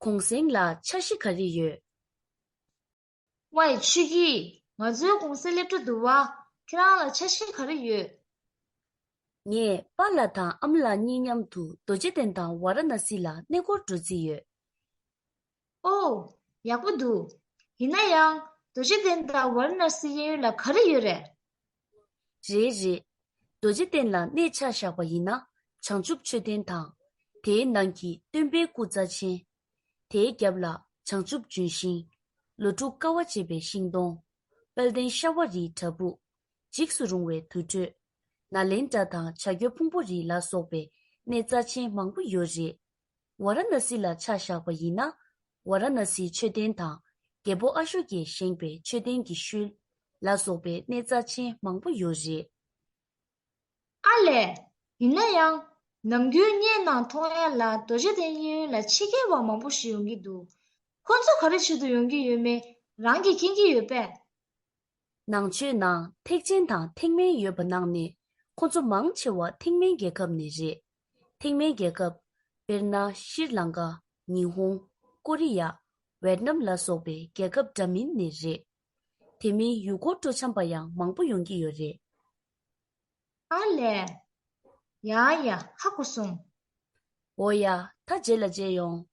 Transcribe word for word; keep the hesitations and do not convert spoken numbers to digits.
གུང་སེང་ལ་འཆར་གཞི་ག་རེ་ཡོད། ཝེ་ཆུ་ཡི། ང་ཚོའི་གུང་སེང་སླེབས་འགྲོ་འདུག་བ། ཁྱེད་རང་ལ་འཆར་གཞི་ག་རེ་ཡོད། ངས་པཱ་ལགས་དང་ཨ་མ་ལགས་གཉིས་མཉམ་དུ་རྡོ་རྗེ་གདན་དང་ཝཱ་ར་ཎ་སི་ལ་གནས་སྐོར་འགྲོ་རྩིས་ཡོད། ཨོ། ཡག་པོ་འདུག་ཡིན་ན་ཡང་། རྡོ་རྗེ་གདན་དང་ཝཱ་ར་ཎ་སི་གཡས་གཡོན་ལ་ག་རེ་ཡོད་རེད། རེད་རེད། རྡོ་རྗེ་གདན་ལ་གནས་ཆ་བཞག་པ་ཡིན་ན། བྱང་ཆུབ་མཆོད་རྟེན་དང་། དེའི་ནང་གི་སྟོན་པའི་སྐུ་རྩ་ཆེན། དེའི་རྒྱབ་ལ་བྱང་ཆུབ་ལྗོན་ཤིང་། ལོ་དྲུག་དཀའ་བ་སྤྱད་པའི་ཤིང་སྡོང་། དཔལ་ལྡན་ཤ་བ་རིའི་བྲག་ཕུག་འཇིགས་སུ་རུང་བའི་དུར་ཁྲོད། ནཱ་ལེནྡྲ་དང་བྱ་རྒོད་ཕུང་པོ་རི་ལ་སོགས་པའི་གནས་རྩ་ཆེན་མང་པོ་ཡོད་རེད། ཝཱ་ར་ཎ་སི་ལ་ཆ་བཞག་པ་ཡིན་ན། ཝཱ་ར་ཎ་སིའི་མཆོད་རྟེན་དང་། རྒྱལ་པོ་ཨ་ཤོ་ཀས་བཞེངས་པའི་མཆོད་རྟེན་གྱི་ཤུལ་ལ་སོགས་པའི་གནས་རྩ་ཆེན་མང་པོ་ཡོད་རེད། ཨ་ལས། ཡིན་ན་ཡང་། ནམ་རྒྱུན་བརྙན་ནང་མཐོང་ཡ་ལ་རྡོ་རྗེ་གདན་གཡས་གཡོན་ལ་ཕྱི་རྒྱལ་བ་མང་པོ་ཞིག་ཡོང་གི་འདུག་ཁོ་ཚོ་ག་རེ་བྱེད་དུ་ཡོང་གི་ཡོད་མེད་རང་གིས་མཁྱེན་གྱི་ཡོད་པས། ནང་ཆོས་ནང་ཐེག་ཆེན་དང་ཐེག་དམན་ཡོད་པ་ནང་ནས་ཁོ་ཚོ་མང་ཆེ་བ་ཐེག་དམན་རྒྱལ་ཁབ་ནས་རེད། ཐེག་དམན་རྒྱལ་ཁབ། དཔེར་ན་ཤྲི་ལང་ཀ། ཉི་ཧོང་། ཀོ་རི་ཡ། ཝེད་ནམ་ལ་སོགས་པའི་རྒྱལ་ཁབ་འདྲ་མིན་ནས་རེད། དེ་མིན་ཡུལ་སྐོར་སྤྲོ་འཆམ་པ་ཡང་མང་པོ་ཡོང་གི་ཡོད་རེད། ཨ་ལས། ཡ་ཡ་ཧ་གོ་སོང་། འོ་ཡ། ད་རྗེས་ལ་མཇལ་ཡོང་